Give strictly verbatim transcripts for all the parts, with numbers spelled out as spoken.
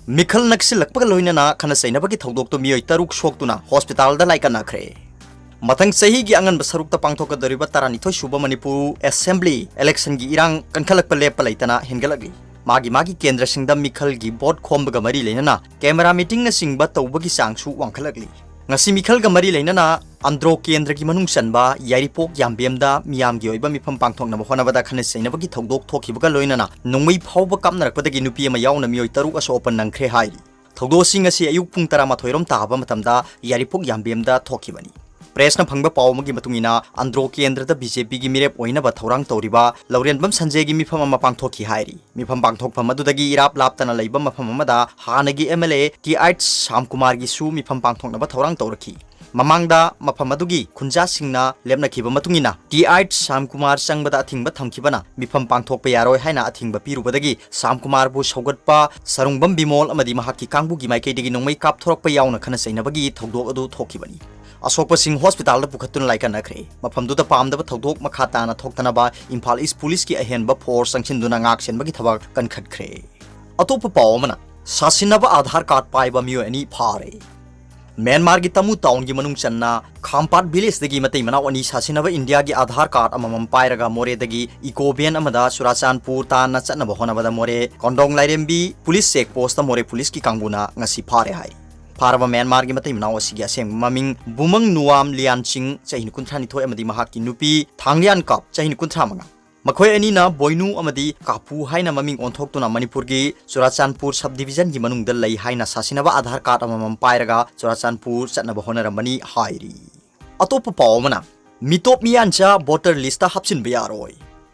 ꯃꯤꯈꯜ ꯅꯛꯁꯤꯜꯂꯛꯄꯒ ꯂꯣꯏꯅꯅ ꯈꯠꯅ ꯆꯩꯅꯕꯒꯤ ꯊꯧꯗꯣꯛꯇꯨ ꯃꯤꯑꯣꯏ ꯇꯔꯨꯛ ꯁꯣꯛꯇꯨꯅ ꯍꯣꯁꯄꯤꯇꯥꯜꯗ ꯂꯥꯏꯀꯠꯅꯈ꯭ꯔꯦ꯫ ꯃꯊꯪ ꯆꯍꯤꯒꯤ ꯑꯉꯟꯕ ꯁꯔꯨꯛꯇ ꯄꯥꯡꯊꯣꯛꯀꯗꯧꯔꯤꯕ ꯇꯔꯥꯅꯤꯊꯣꯏ ꯁꯨꯕ ꯃꯅꯤꯄꯨꯔ ꯑꯦꯁꯦꯝꯕ꯭ꯂꯤ ꯏꯂꯦꯛꯁꯟꯒꯤ ꯏꯔꯥꯡ ꯀꯟꯈꯠꯂꯛꯄ ꯂꯦꯞꯄ ꯂꯩꯇꯅ ꯍꯦꯟꯒꯠꯂꯛꯂꯤ꯫ ꯃꯥꯒꯤ ꯃꯥꯒꯤ ꯀꯦꯟꯗ꯭ꯔꯁꯤꯡꯗ ꯃꯤꯈꯜꯒꯤ ꯚꯣꯠ ꯈꯣꯝꯕꯒ ꯃꯔꯤ ꯂꯩꯅꯅ ꯀꯦꯃꯦꯔꯥ ꯃꯤꯇꯤꯡꯅꯆꯤꯡꯕ ꯇꯧꯕꯒꯤ ꯆꯥꯡꯁꯨ ꯋꯥꯡꯈꯠꯂꯛꯂꯤ꯫ ꯉꯁꯤ ꯃꯤꯈꯜꯒ ꯃꯔꯤ ꯂꯩꯅꯅ ꯑꯟꯗ꯭ꯔꯣ ꯀꯦꯟꯗ꯭ꯔꯒꯤ ꯃꯅꯨꯡ ꯆꯟꯕ ꯌꯥꯏꯔꯤꯄꯣꯛ ꯌꯥꯝꯕꯦꯝꯗ ꯃꯤꯌꯥꯝꯒꯤ ꯑꯣꯏꯕ ꯃꯤꯐꯝ ꯄꯥꯡꯊꯣꯛꯅꯕ ꯍꯣꯠꯅꯕꯗ ꯈꯠꯅ ꯆꯩꯅꯕꯒꯤ ꯊꯧꯗꯣꯛ ꯊꯣꯛꯈꯤꯕꯒ ꯂꯣꯏꯅꯅ ꯅꯣꯡꯃꯩ ꯐꯥꯎꯕ ꯀꯥꯞꯅꯔꯛꯄꯗꯒꯤ ꯅꯨꯄꯤ ꯑꯃ ꯌꯥꯎꯅ ꯃꯤꯑꯣꯏ ꯇꯔꯨꯛ ꯑꯁꯣꯛ ꯑꯄꯟ ꯅꯪꯈ꯭ꯔꯦ ꯍꯥꯏꯔꯤ꯫ ꯊꯧꯗꯣꯛ ꯑꯁꯤ ꯉꯁꯤ ꯑꯌꯨꯛ ꯄꯨꯡ ꯇꯔꯥꯃꯥꯊꯣꯏ ꯔꯣꯝ ꯇꯥꯕ ꯃꯇꯝꯗ ꯌꯥꯏꯔꯤꯄꯣꯛ ꯌꯥꯝꯕꯦꯝꯗ ꯊꯣꯛꯈꯤꯕꯅꯤ꯫ ꯄ꯭ꯔꯦꯁꯅ ꯐꯪꯕ ꯄꯥꯎ ꯑꯃꯒꯤ ꯃꯇꯨꯡ ꯏꯟꯅ, ꯑꯟꯗ꯭ꯔꯣ ꯀꯦꯟꯗ꯭ꯔꯗ ꯕꯤ ꯖꯦ ꯄꯤꯒꯤ ꯃꯤꯔꯦꯞ ꯑꯣꯏꯅꯕ ꯊꯧꯔꯥꯡ ꯇꯧꯔꯤꯕ ꯂꯧꯔꯦꯟꯕꯝ ꯁꯟꯖꯦꯒꯤ ꯃꯤꯐꯝ ꯑꯃ ꯄꯥꯡꯊꯣꯛꯈꯤ ꯍꯥꯏꯔꯤ꯫ ꯃꯤꯐꯝ ꯄꯥꯡꯊꯣꯛꯐꯝ ꯑꯗꯨꯗꯒꯤ ꯏꯔꯥꯞ ꯂꯥꯞꯇꯅ ꯂꯩꯕ ꯃꯐꯝ ꯑꯃꯗ ꯍꯥꯟꯅꯒꯤ M L A T H ꯁ꯭ꯌꯥꯝꯀꯨꯃꯥꯔꯒꯤꯁꯨ ꯃꯤꯐꯝ ꯄꯥꯡꯊꯣꯛꯅꯕ ꯊꯧꯔꯥꯡ ꯇꯧꯔꯛꯈꯤ꯫ ꯃꯃꯥꯡꯗ ꯃꯐꯝ ꯑꯗꯨꯒꯤ ꯈꯨꯟꯖꯥꯁꯤꯡꯅ ꯂꯦꯞꯅꯈꯤꯕ ꯃꯇꯨꯡ ꯏꯟꯅ, ꯇꯤ ꯑꯩꯆ ꯁ꯭ꯌꯥꯝꯀꯨꯃꯥꯔ ꯆꯪꯕꯗ ꯑꯊꯤꯡꯕ ꯊꯝꯈꯤꯕꯅ ꯃꯤꯐꯝ ꯄꯥꯡꯊꯣꯛꯄ ꯌꯥꯔꯣꯏ ꯍꯥꯏꯅ ꯑꯊꯤꯡꯕ ꯄꯤꯔꯨꯕꯗꯒꯤ ꯁ꯭ꯌꯥꯝꯀꯨꯃꯥꯔꯕꯨ ꯁꯧꯒꯠꯄ ꯁꯔꯨꯡꯕꯝ ꯕꯤꯃꯣꯜ ꯑꯃꯗꯤ ꯃꯍꯥꯛꯀꯤ ꯀꯥꯡꯕꯨꯒꯤ ꯃꯥꯏꯀꯩꯗꯒꯤ ꯅꯣꯡꯃꯩ ꯀꯥꯞꯊꯣꯔꯛꯄ ꯌꯥꯎꯅ ꯈꯠꯅ ꯆꯩꯅꯕꯒꯤ ꯊꯧꯗꯣꯛ ꯑꯗꯨ ꯊꯣꯛꯈꯤꯕꯅꯤ꯫ ꯑꯁꯣꯛꯄꯁꯤꯡ ꯍꯣꯁꯄꯤꯇꯥꯜꯗ ꯄꯨꯈꯠꯇꯨꯅ ꯂꯥꯏꯀꯠꯅꯈ꯭ꯔꯦ꯫ ꯃꯐꯝꯗꯨꯗ ꯄꯥꯝꯗꯕ ꯊꯧꯗꯣꯛ ꯃꯈꯥ ꯇꯥꯅ ꯊꯣꯛꯇꯅꯕ ꯏꯝꯐꯥꯜ ꯏꯁ ꯄꯨꯂꯤꯁꯀꯤ ꯑꯍꯦꯟꯕ ꯐꯣꯔꯁ ꯆꯪꯁꯤꯟꯗꯨꯅ ꯉꯥꯛ ꯁꯦꯟꯕꯒꯤ ꯊꯕꯛ ꯀꯟꯈꯠꯈ꯭ꯔꯦ꯫ ꯑꯇꯣꯞꯄ ꯄꯥꯎ ꯑꯃꯅ, ꯁꯥꯁꯤꯟꯅꯕ ꯑꯥꯙꯥꯔ ꯀꯥꯔꯗ ꯄꯥꯏꯕ ꯃꯤꯑꯣꯏ ꯑꯅꯤ ꯐꯥꯔꯦ꯫ ꯃ꯭ꯌꯥꯟꯃꯥꯔꯒꯤ ꯇꯃꯨ ꯇꯥꯎꯟꯒꯤ ꯃꯅꯨꯡ ꯆꯟꯅ ꯈꯥꯝꯄꯥꯠ ꯚꯤꯂꯦꯖꯇꯒꯤ ꯃꯇꯩ ꯃꯅꯥꯎ ꯑꯅꯤ ꯁꯥꯁꯤꯟꯅꯕ ꯏꯟꯗꯤꯌꯥꯒꯤ ꯑꯥꯙꯥꯔ ꯀꯥꯔꯗ ꯑꯃꯃꯝ ꯄꯥꯏꯔꯒ ꯃꯣꯔꯦꯗꯒꯤ ꯏꯀꯣ ꯚꯦꯟ ꯑꯃꯗ ꯆꯨꯔꯥꯆꯥꯟꯄꯨꯔ ꯇꯥꯟꯅ ꯆꯠꯅꯕ ꯍꯣꯠꯅꯕꯗ ꯃꯣꯔꯦ ꯀꯣꯟꯗꯣꯡ ꯂꯥꯏꯔꯦꯝꯕꯤ ꯄꯨꯂꯤꯁ ꯆꯦꯛ ꯄꯣꯁꯇ ꯃꯣꯔꯦ ꯄꯨꯂꯤꯁꯀꯤ ꯀꯥꯡꯕꯨꯅ ꯉꯁꯤ ꯐꯥꯔꯦ ꯍꯥꯏꯔꯤ꯫ ꯐꯥꯔꯕ ꯃ꯭ꯌꯥꯟꯃꯥꯔꯒꯤ ꯃꯇꯩ ꯃꯅꯥꯎ ꯑꯁꯤꯒꯤ ꯑꯁꯦꯡꯕ ꯃꯃꯤꯡ ꯕꯨꯃꯪ ꯅꯨꯋꯥꯝ ꯂꯤꯌꯥꯟꯆꯤꯡ, ꯆꯍꯤ ꯀꯨꯟꯊ꯭ꯔꯥ ꯅꯤꯊꯣꯏ, ꯑꯃꯗꯤ ꯃꯍꯥꯛꯀꯤ ꯅꯨꯄꯤ ꯊꯥꯡꯂꯤꯌꯥꯟ ꯀꯥꯞ, ꯆꯍꯤ ꯀꯨꯟꯊ꯭ꯔꯥ ꯃꯉꯥ꯫ ꯃꯈꯣꯏ ꯑꯅꯤꯅ ꯕꯣꯏꯅꯨ ꯑꯃꯗꯤ ꯀꯥꯄꯨ ꯍꯥꯏꯅ ꯃꯃꯤꯡ ꯑꯣꯟꯊꯣꯛꯇꯨꯅ ꯃꯅꯤꯄꯨꯔꯒꯤ ꯆꯨꯔꯥꯆꯥꯟꯄꯨꯔ ꯁꯕ ꯗꯤꯕꯤꯖꯟꯒꯤ ꯃꯅꯨꯡꯗ ꯂꯩ ꯍꯥꯏꯅ ꯁꯥꯁꯤꯟꯅꯕ ꯑꯥꯙꯥꯔ ꯀꯥꯔꯗ ꯑꯃꯃꯝ ꯄꯥꯏꯔꯒ ꯆꯨꯔꯥꯆꯥꯟꯄꯨꯔ ꯆꯠꯅꯕ ꯍꯣꯠꯅꯔꯝꯕꯅꯤ ꯍꯥꯏꯔꯤ꯫ ꯑꯇꯣꯞꯄ ꯄꯥꯎ ꯑꯃꯅ, ꯃꯤꯇꯣꯞ ꯃꯤꯌꯥꯟꯆꯥ ꯚꯣꯇꯔ ꯂꯤꯁꯇ ꯍꯥꯞꯆꯤꯟꯕ ꯌꯥꯔꯣꯏ꯫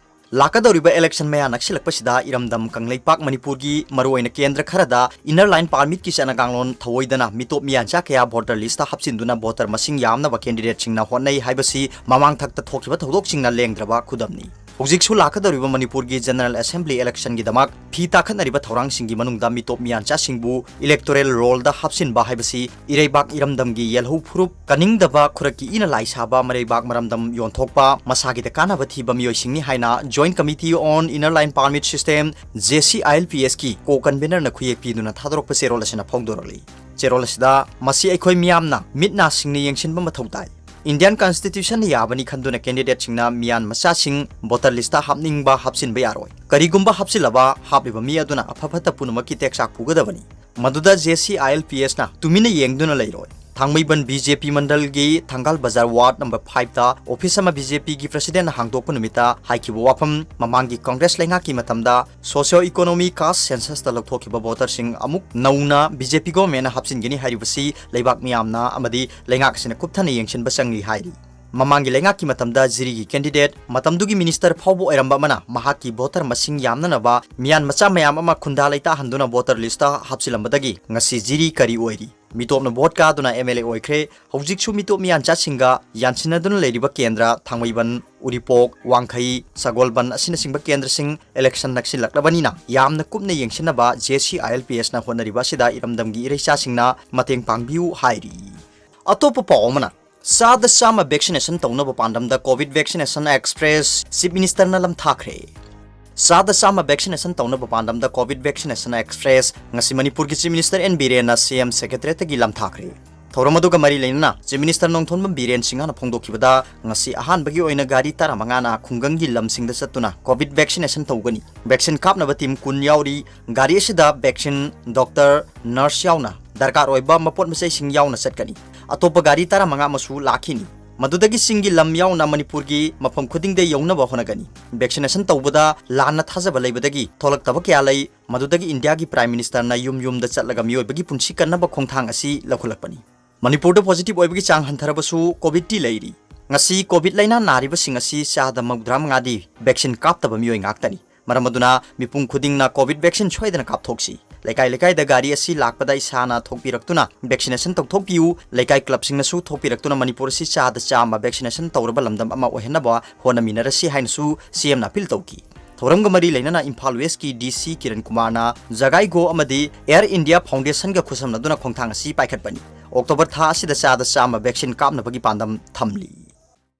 ꯂꯥꯛꯀꯗꯧꯔꯤꯕ ꯏꯂꯦꯛꯁꯟ ꯃꯌꯥ ꯅꯛꯁꯤꯜꯂꯛꯄꯁꯤꯗ ꯏꯔꯝꯗꯝ ꯀꯪꯂꯩꯄꯥꯛ ꯃꯅꯤꯄꯨꯔꯒꯤ ꯃꯔꯨꯑꯣꯏꯅ ꯀꯦꯟꯗ꯭ꯔ ꯈꯔꯗ ꯏꯟꯅꯔ ꯂꯥꯏꯟ ꯄꯥꯔꯃꯤꯠꯀꯤ ꯆꯠꯅ ꯀꯥꯡꯂꯣꯟ ꯊꯧꯑꯣꯏꯗꯅ ꯃꯤꯇꯣꯞ ꯃꯤꯌꯥꯟꯆꯥ ꯀꯌꯥ ꯚꯣꯇꯔ ꯂꯤꯁꯇ ꯍꯥꯞꯆꯤꯟꯗꯨꯅ ꯚꯣꯇꯔ ꯃꯁꯤꯡ ꯌꯥꯝꯅꯕ ꯀꯦꯟꯗꯤꯗꯦꯠꯁꯤꯡꯅ ꯍꯣꯠꯅꯩ ꯍꯥꯏꯕꯁꯤ ꯃꯃꯥꯡ ꯊꯛꯇ ꯊꯣꯛꯈꯤꯕ ꯊꯧꯗꯣꯛꯁꯤꯡꯅ ꯂꯦꯡꯗ꯭ꯔꯕ ꯈꯨꯗꯝꯅꯤ꯫ ꯍꯧꯖꯤꯛꯁꯨ ꯂꯥꯛꯀꯗꯧꯔꯤꯕ ꯃꯅꯤꯄꯨꯔꯒꯤ General Assembly election ꯒꯤꯗꯃꯛ ꯐꯤ ꯇꯥꯈꯠꯅꯔꯤꯕ ꯊꯧꯔꯥꯡꯁꯤꯡꯒꯤ ꯃꯅꯨꯡꯗ ꯃꯤꯇꯣꯞ ꯃꯤꯌꯥꯟꯆꯥꯁꯤꯡꯕꯨ electoral roll ꯗ ꯍꯥꯞꯆꯤꯟꯕ ꯍꯥꯏꯕꯁꯤ ꯏꯔꯩꯕꯥꯛ ꯏꯔꯝꯗꯝꯒꯤ ꯌꯦꯜꯍꯧ ꯐꯨꯔꯨꯞ ꯀꯟꯅꯤꯡꯗꯕ, ꯈꯨꯔꯛꯀꯤ ꯏꯅ ꯂꯥꯏ ꯁꯥꯕ, ꯃꯔꯩꯕꯥꯛ ꯃꯔꯝꯗꯝ ꯌꯣꯟꯊꯣꯛꯄ, ꯃꯁꯥꯒꯤꯗ ꯀꯥꯟꯅꯕ ꯊꯤꯕ ꯃꯤꯑꯣꯏꯁꯤꯡꯅꯤ ꯍꯥꯏꯅ Joint Committee on Inner Line Permit System, J C I L P S ꯀꯤ co-convener ꯅ ꯈꯨꯌꯦꯛ ꯄꯤꯗꯨꯅ ꯊꯥꯗꯣꯔꯛꯄ ꯆꯦꯔꯣꯜ ꯑꯁꯤꯅ ꯐꯣꯡꯗꯣꯔꯛꯂꯤ꯫ ꯆꯦꯔꯣꯜ ꯑꯁꯤꯗ, ꯃꯁꯤ ꯑꯩꯈꯣꯏ ꯃꯤꯌꯥꯝꯅ ꯃꯤꯠ ꯅꯥ ꯁꯤꯡꯅ ꯌꯦꯡꯁꯤꯟꯕ ꯃꯊꯧ ꯇꯥꯏ꯫ Indian Constitution ꯅ ꯌꯥꯕꯅꯤ ꯈꯟꯗꯨꯅ candidate ꯁꯤꯡꯅ ꯃꯤꯌꯥꯟ ꯃꯆꯥꯁꯤꯡ voter list ꯇ ꯍꯥꯞꯅꯤꯡꯕ ꯍꯥꯞꯆꯤꯟꯕ ꯌꯥꯔꯣꯏ꯫ ꯀꯔꯤꯒꯨꯝꯕ ꯍꯥꯞꯆꯤꯜꯂꯕ, ꯍꯥꯞꯂꯤꯕ ꯃꯤ ꯑꯗꯨꯅ ꯑꯐ ꯐꯠꯇ ꯄꯨꯝꯅꯃꯛꯀꯤ ꯇꯦꯛꯆꯥꯛ ꯄꯨꯒꯗꯕꯅꯤ꯫ ꯃꯗꯨꯗ J C I L P S ꯅ ꯇꯨꯃꯤꯟꯅ ꯌꯦꯡꯗꯨꯅ ꯂꯩꯔꯣꯏ꯫ ꯊꯥꯡꯃꯩꯕꯟ B J P ꯃꯟꯗꯜꯒꯤ ꯊꯪꯒꯥꯜ ꯕꯖꯥꯔ ward number five ꯇ office ꯑꯃ B J P ꯒꯤ president ꯅ ꯍꯥꯡꯗꯣꯛꯄ ꯅꯨꯃꯤꯠꯇ ꯍꯥꯏꯈꯤꯕ ꯋꯥꯐꯝ, ꯃꯃꯥꯡꯒꯤ Congress ꯂꯩꯉꯥꯛꯀꯤ ꯃꯇꯝꯗ socio economic caste census ꯇ ꯂꯧꯊꯣꯛꯈꯤꯕ voter ꯁꯤꯡ ꯑꯃꯨꯛ ꯅꯧꯅ B J P government ꯅ ꯍꯥꯞꯆꯤꯟꯒꯅꯤ ꯍꯥꯏꯔꯤꯕꯁꯤ ꯂꯩꯕꯥꯛ ꯃꯤꯌꯥꯝꯅ ꯑꯃꯗꯤ ꯂꯩꯉꯥꯛ ꯑꯁꯤꯅ ꯀꯨꯞꯊꯅ ꯌꯦꯡꯁꯤꯟꯕ ꯆꯪꯂꯤ ꯍꯥꯏꯔꯤ꯫ ꯃꯃꯥꯡꯒꯤ ꯂꯩꯉꯥꯛꯀꯤ ꯃꯇꯝꯗ ꯖꯤꯔꯤꯒꯤ candidate, ꯃꯇꯝꯗꯨꯒꯤ minister ꯐꯥꯎꯕ ꯑꯣꯏꯔꯝꯕ ꯑꯃꯅ ꯃꯍꯥꯛꯀꯤ voter ꯃꯁꯤꯡ ꯌꯥꯝꯅꯅꯕ ꯃꯤꯌꯥꯟ ꯃꯆꯥ ꯃꯌꯥꯝ ꯑꯃ ꯈꯨꯟꯗꯥ ꯂꯩꯇꯥꯍꯟꯗꯨꯅ voter list ꯇ ꯍꯥꯞꯆꯤꯜꯂꯝꯕꯗꯒꯤ ꯉꯁꯤ ꯖꯤꯔꯤ ꯀꯔꯤ ꯑꯣꯏꯔꯤ? ꯃꯤꯇꯣꯞꯅ vote ꯀꯥꯗꯨꯅ M L A ꯑꯣꯏꯈ꯭ꯔꯦ, ꯍꯧꯖꯤꯛꯁꯨ ꯃꯤꯇꯣꯞ ꯃꯤꯌꯥꯟꯆꯥꯁꯤꯡꯒ ꯌꯥꯟꯁꯤꯟꯅꯗꯨꯅ ꯂꯩꯔꯤꯕ ꯀꯦꯟꯗ꯭ꯔ ꯊꯥꯡꯃꯩꯕꯟ, ꯎꯔꯤꯄꯣꯛ, ꯋꯥꯡꯈꯩ, ꯁꯒꯣꯜꯕꯟ ꯑꯁꯤꯅꯆꯤꯡꯕ ꯀꯦꯟꯗ꯭ꯔꯁꯤꯡ election ꯅꯛꯁꯤꯜꯂꯛꯂꯕꯅꯤꯅ ꯌꯥꯝꯅ ꯀꯨꯞꯅ ꯌꯦꯡꯁꯤꯟꯅꯕ J C I L P S ꯅ ꯍꯣꯠꯅꯔꯤꯕ ꯑꯁꯤꯗ ꯏꯔꯝꯗꯝꯒꯤ ꯏꯔꯩꯆꯥꯁꯤꯡꯅ ꯃꯇꯦꯡ ꯄꯥꯡꯕꯤꯌꯨ ꯍꯥꯏꯔꯤ꯫ ꯑꯇꯣꯞꯄ ꯄꯥꯎ ꯑꯃꯅ, ꯆꯥꯗ ꯆꯥꯝꯃ vaccination ꯇꯧꯅꯕ ꯄꯥꯟꯗꯝꯗ COVID vaccination express Chief Minister ꯅ ꯂꯝꯊꯥꯈ꯭ꯔꯦ꯫ ꯆꯥꯗ ꯆꯥꯝꯃ vaccination ꯇꯧꯅꯕ ꯄꯥꯟꯗꯝꯗ COVID vaccination express ꯉꯁꯤ ꯃꯅꯤꯄꯨꯔꯒꯤ Chief Minister N Biren ꯅ C M Secretariat ꯇꯒꯤ ꯂꯝꯊꯥꯈ꯭ꯔꯦ꯫ ꯊꯧꯔꯝ ꯑꯗꯨꯒ ꯃꯔꯤ ꯂꯩꯅꯅ Chief Minister ꯅꯣꯡꯊꯣꯝꯕꯝ ꯕꯤꯔꯦꯟ ꯁꯤꯡꯍꯅ ꯐꯣꯡꯗꯣꯛꯈꯤꯕꯗ, ꯉꯁꯤ ꯑꯍꯥꯟꯕꯒꯤ ꯑꯣꯏꯅ ꯒꯥꯔꯤ ꯇꯔꯥꯃꯉꯥꯅ ꯈꯨꯡꯒꯪꯒꯤ ꯂꯝꯁꯤꯡꯗ ꯆꯠꯇꯨꯅ COVID vaccination ꯇꯧꯒꯅꯤ꯫ Vaccine ꯀꯥꯞꯅꯕ team ꯀꯨꯟ ꯌꯥꯎꯔꯤ꯫ ꯒꯥꯔꯤ ꯑꯁꯤꯗ vaccine, doctor, nurse ꯌꯥꯎꯅ ꯗꯔꯀꯥꯔ ꯑꯣꯏꯕ ꯃꯄꯣꯠ ꯃꯆꯩꯁꯤꯡ ꯌꯥꯎꯅ ꯆꯠꯀꯅꯤ꯫ ꯑꯇꯣꯞꯄ ꯒꯥꯔꯤ ꯇꯔꯥꯃꯉꯥ ꯑꯃꯁꯨ ꯂꯥꯛꯈꯤꯅꯤ꯫ ꯃꯗꯨꯗꯒꯤ ꯆꯤꯡꯒꯤ ꯂꯝ ꯌꯥꯎꯅ ꯃꯅꯤꯄꯨꯔꯒꯤ ꯃꯐꯝ ꯈꯨꯗꯤꯡꯗ ꯌꯧꯅꯕ ꯍꯣꯠꯅꯒꯅꯤ꯫ Vaccination ꯇꯧꯕꯗ ꯂꯥꯟꯅ ꯊꯥꯖꯕ ꯂꯩꯕꯗꯒꯤ ꯊꯣꯛꯂꯛꯇꯕ ꯀꯌꯥ ꯂꯩ꯫ ꯃꯗꯨꯗꯒꯤ ꯏꯟꯗꯤꯌꯥꯒꯤ Prime Minister ꯅ ꯌꯨꯝ ꯌꯨꯝꯗ ꯆꯠꯂꯒ ꯃꯤꯑꯣꯏꯕꯒꯤ ꯄꯨꯟꯁꯤ ꯀꯟꯅꯕ ꯈꯣꯡꯊꯥꯡ ꯑꯁꯤ ꯂꯧꯈꯠꯂꯛꯄꯅꯤ꯫ ꯃꯅꯤꯄꯨꯔꯗ positive ꯑꯣꯏꯕꯒꯤ ꯆꯥꯡ ꯍꯟꯊꯔꯕꯁꯨ COVID ꯇꯤ ꯂꯩꯔꯤ꯫ ꯉꯁꯤ COVID ꯂꯥꯏꯅꯥ ꯅꯥꯔꯤꯕꯁꯤꯡ ꯑꯁꯤ ꯆꯥꯗ ꯃꯧꯗ꯭ꯔꯥ ꯃꯉꯥꯗꯤ vaccine ꯀꯥꯞꯇꯕ ꯃꯤꯑꯣꯏ ꯉꯥꯛꯇꯅꯤ꯫ ꯃꯔꯝ ꯑꯗꯨꯅ ꯃꯤꯄꯨꯝ ꯈꯨꯗꯤꯡꯅ COVID vaccine ꯁꯣꯏꯗꯅ ꯀꯥꯞꯊꯣꯛꯁꯤ꯫ ꯂꯩꯀꯥꯏ ꯂꯩꯀꯥꯏꯗ ꯒꯥꯔꯤ ꯑꯁꯤ ꯂꯥꯛꯄꯗ ꯏꯁꯥꯅ ꯊꯣꯛꯄꯤꯔꯛꯇꯨꯅ vaccination ꯇꯧꯊꯣꯛꯄꯤꯌꯨ, ꯂꯩꯀꯥꯏ clubꯁꯤꯡꯅꯁꯨ ꯊꯣꯛꯄꯤꯔꯛꯇꯨꯅ ꯃꯅꯤꯄꯨꯔ ꯑꯁꯤ ꯆꯥꯗ ꯆꯥꯝꯃ vaccination ꯇꯧꯔꯕ ꯂꯝꯗꯝ ꯑꯃ ꯑꯣꯏꯍꯟꯅꯕ ꯍꯣꯠꯅꯃꯤꯟꯅꯔꯁꯤ ꯍꯥꯏꯅꯁꯨ CMꯅ appeal ꯇꯧꯈꯤ꯫ ꯊꯧꯔꯝꯒ ꯃꯔꯤ ꯂꯩꯅꯅ ꯏꯝꯐꯥꯜ Westꯀꯤ DC ꯀꯤꯔꯟ ꯀꯨꯃꯥꯔꯅ ꯖꯒꯥꯏꯒꯣ ꯑꯃꯗꯤ Air India Foundationꯒ ꯈꯨꯠꯁꯝꯅꯗꯨꯅ ꯈꯣꯡꯊꯥꯡ ꯑꯁꯤ ꯄꯥꯏꯈꯠꯄꯅꯤ꯫ October ꯊꯥ ꯑꯁꯤꯗ ꯆꯥꯗ ꯆꯥꯝꯃ vaccine ꯀꯥꯞꯅꯕꯒꯤ ꯄꯥꯟꯗꯝ ꯊꯝꯂꯤ꯫